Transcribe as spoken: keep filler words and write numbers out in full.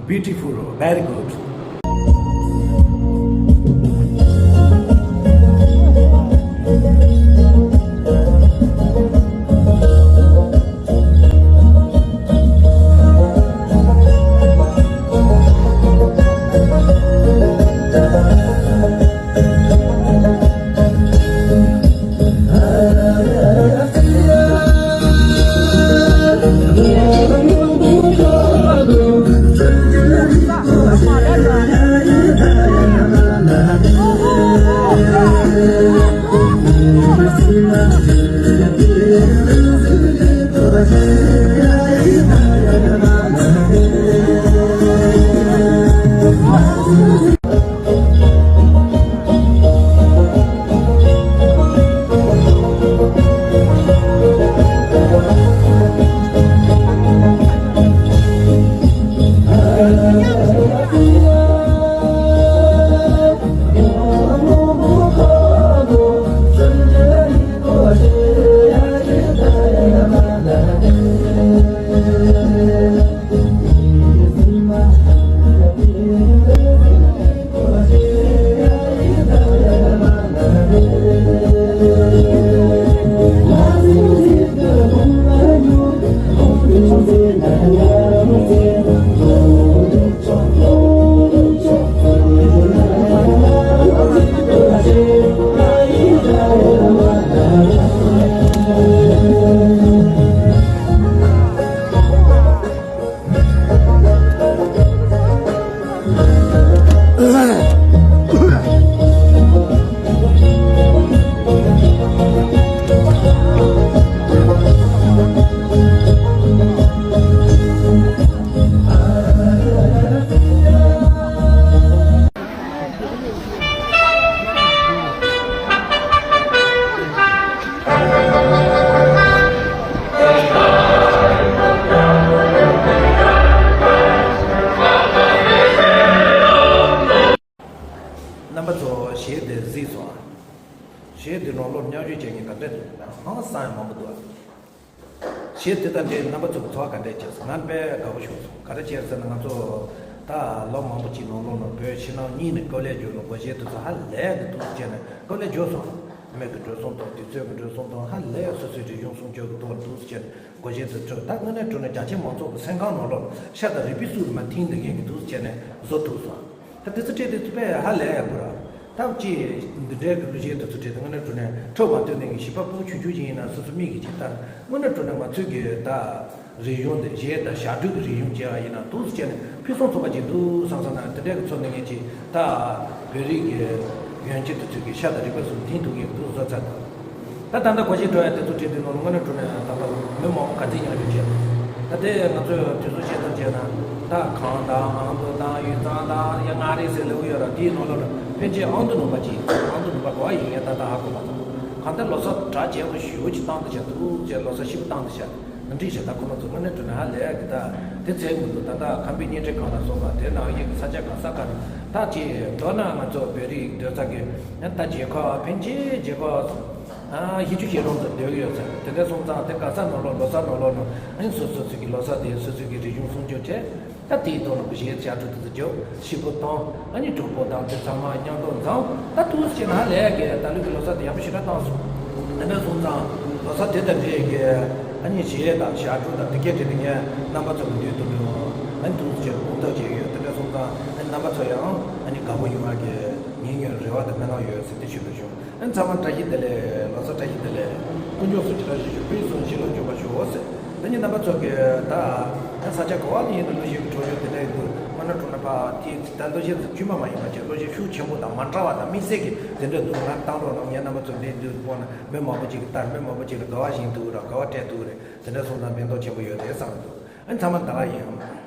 Beautiful, very good. རྣམ་པ་ཚོ་གཞས་དེ་གཟིགས་སོང་ཨ། གཞས་དེ་ནང་ལོགས་མཉམ་ཞུགས་བྱེད་མཁན་ག་འདྲ་འདུག་ཧང་སང་ཡང་མང་པོ་འདུག་ཨ། གཞས་དེ་དང་འབྲེལ་རྣམ་པ་ཚོ་གི་ཚོར་བ་ག་འདྲས་བྱས་སོང་། ང་དཔེ་དགའ་པོ་བྱུང་སོང་། ག་རེ་བྱས་ཟེར་ན་ང་ཚོ་ད་ལོ་མང་པོ་ཅིག་ནང་ལོགས་ནང་བོད་ཕྱི་ནང་གཉིས་ནས་སྐོར་ལས་བརྒྱུད་ལ་སྒོར་གཞས་དེ་ཚོ་ཧ་ལས་གི་འདུག་བྱས་ནས་སྐོར་ལས་བརྒྱུད་སོང་། མི་གི་འགྲོ་སོང་དང་དུས་ཚོད་ཀྱི་འགྲོ་སོང་དང་ཧ་ལས་སོ་སོའི་རིག་གཞུང་སྲུང་སྐྱོབ་ཀྱི་ཐོག་འདུག་བྱས་ནས་སྒོར་གཞས་དེ་སྤྲོད། ད་དངོས་གནས་དྲང་གནས་རྒྱ་ཆེ་མང་ཚོགས་ཀྱི་སེམས་ཁམས་ནང་ལོགས་ཤ་དང་རུས་པའི་གསུང་གི་མ་ཐིང་འདི་གས་ཀྱི་འདུག་བྱས་ནས་བཟོ་ཐུབ་སོང་། ད་དེ་ཚོ་སྤྲད་དེ་ཚོ་དཔེ་ཧ་ལས་ཡག་པོ་ར། ད་ཅི་འདི་འདྲའི་གི་གླུ་གཞས་དེ་ཚོ་སྤྲད་དེ་དངོས་གནས་དྲང་གནས་འཕྲོད་པ་སྟོན་ནས་གི་བྱིས་པ་ཕྲུ་གུ་ཆུང་ཆུང་ཅིག་ཡིན་ན་སོ་སོ་མིག་གིས་ཅིག་ལྟ། དངོས་གནས་དྲང་གནས་ང་ཚོའི་གི་ད་རིག་གཞུང་འདི་གཞས་དང་ཞབས་བྲོ་གི་རིག་གཞུང་བྱས་པ་ཡིན་ན་འདུག་སེ་བྱས་ནས་ཕུན་སུམ་ཚོགས་པ་ཅིག་འདུག་བསམ་བསམ་ན་དེ་འདྲའི་གི་ཚོར་སྣང་ངེས་ཅིག་ད་བོད་རིགས་ཀྱི་ཡོན་ཆབ་དེ་ཚོའི་གི་ཤ་དང་རུས་པ་གསུམ་ཐིང་ཐུབ་ཀྱི་འདུག་བཟོ་ཚར་དང་། ད་ད་ལྟ་སྒོར་གཞས་འགྲོ་ཡ་དེ་ཚོ་བྲིས་དུས་ནང་ལ་དངོས་གནས་དྲང་གནས་ད་ལྟ་མི་མང་པོ་ག་ཚོད་ཡོང་ཡོད་ཅེས། ད་དེ་ང་ཚོས་དུས་ཚོད་བཤད་ཙམ་བྱས་ན་ད་གངས་དང་ཨ་མདོ་དང་དབུས་གཙང་དང་ཡ་མངའ་རིས་ཟེར་ལབ་ཀྱི་ཡོད་ར། དེའི་ནང་ལོགས་ལ་ཕན་ཆད་ཨ་མདོ་ནང་པ་ཅིག་ཨ་མདོ་ནང་པ་ག་བ་ཡིན་ཡ་ད་ལྟ་ཧ་གོ་མ་སོང་། གང་ལྟར་ལོ་གསར་གྲ་རྒྱས་པོ་ཞེ་པོ་ཅིག་བཏང་དུ་བྱ་འདུག་ཅེས་ལོ་གསར་ཞེ་པོ་བཏང་དུ་བྱ། འདི་འདྲ་བྱས་ད་ཁོ་རང་ཚོ་དངོས་གནས་དྲང་གནས་ཧ་ལས་ཀྱི་ད་དེ་ཚད་མི་འདུག་ད་ལྟ་ཁམས་པའི་བརྙན་འཕྲིན་ཁང་ལ་སོགས་པ་དེ་ནང་བཞིན་གྱི་ས་ཆ་ག་ས་ག་ནས་ད་ཅིག་མདོར་ན་ང་ཚོ་བོད་རིགས་སྡོད་ས་གི་ད་རྒྱལ་ཁབ་ཕན་ཆད་རྒྱལ་ཁབ་ཨ་བཞི་བཅུ་ཞེ་གྲངས་ཙམ་སྡོད་ཀྱི་ཡོད་ས་དེ་འདྲ་སོང་ཙང་དེ་ག་ས་ནང་ལོགས་ལོ་གསར་ནང་ལོགས་ནང་ཨ་ནི་སོ་སོ་ཚོ་གི་ལོ་གསར་དེ་སོ་སོ་གི་རིག་གཞུང་སྲུང་སྐྱོབ་བྱས། ད་དེའི་ཐོག་ལ་གཞས་ཞབས་བྲོ་དེ་ཚོ་རྒྱབ་ཤིག་པོ་བཏང་ཨ་ནི་གྲོགས་པོ་དང་དེ་ཚང་མ་མཉམ་དུ་འཛོམས་ད་དུས་ཟེར་ན་ཧ་ལས་ཀྱི་ད་ལོ་གི་ལོ་གསར་དེ་ཡག་པོ་ཞེ་དྲག་བཏང་སོང་། དེ་འདྲ་སོང་ཙང་ལོ་གསར་དེ་དང་འབྲེལ་གྱི་ཨ་ནི་གཞས་དང་ཞབས་བྲོ་དང་དེ་གས་དེ་ནི་ངས་རྣམ་པ་ཚོ་གི་མདུན་དུ་ནས་ཨ་ནི་དུས་ཟེར་དགོངས་དག་བྱས་ཡོད། དེ་འདྲ་སོང་ རྣམ་པ་ཚོ་ཡང་ཨ་ནི་དགའ་པོ་ཡོང་ཡག་གི་ཉིན་ཡོད་རེ་བ་དང་སྨོན་ལམ་ཡོད་ཟེར་ཏེ་ཞུ་འདོད་བྱུང་། ཨ་ནི་ཚང་མ་བཀྲ་ཤིས་བདེ་ལེགས། ལོ་གསར་བཀྲ་ཤིས་བདེ་ལེགས། དཀོན་མཆོག་གསུམ་ཕྱི་ལ་བཞུགས་ཤོག་དཔེ་བཟང་ཕྱི་ལ་འཇུག་པར་ཤོག་ཟེར། ད་ནི་རྣམ་པ་ཚོ་གི་ད་ཨ་ས་ཆ་ག་བ་ནས་ཡིན་ན་གླུ་གཞས་ཀྱི་འཁྲབ་སྟོན་དེ་འདྲ་ཡིན་འདུག་སྨོན་ལམ་འཁྲབ་ན་ཕ་དེ་ད་གླུ་གཞས་དཀྱུས་མ་མ་ཡིན་པ་བྱས་གླུ་གཞས་ཤུགས་ཆེན་པོ་དང་མ་འདྲ་བ་དང་དམིགས་བསལ་གྱི་དེ་འདྲ་འདུག་ང་བཏང་རོགས་གནང་། ངས་རྣམ་པ་ཚོ་འདི་འདུག་སྤོ་ན་མི་མང་པོ་ཅིག་གིས་ལྟར་མི་མང་པོ་ཅིག་གིས་དགའ་བ་བཞིན་འདུག་ར་དགའ་བ་སྤྲད་འདུག་རེད། དེ་འདྲ་སོང་ཙང་ཕན་ཐོགས་ཆེན་པོ་ཡོད་རེད་བསམ་འདུག་ཨ་ནི་ཚང་མ་ད་ག་ཡིན།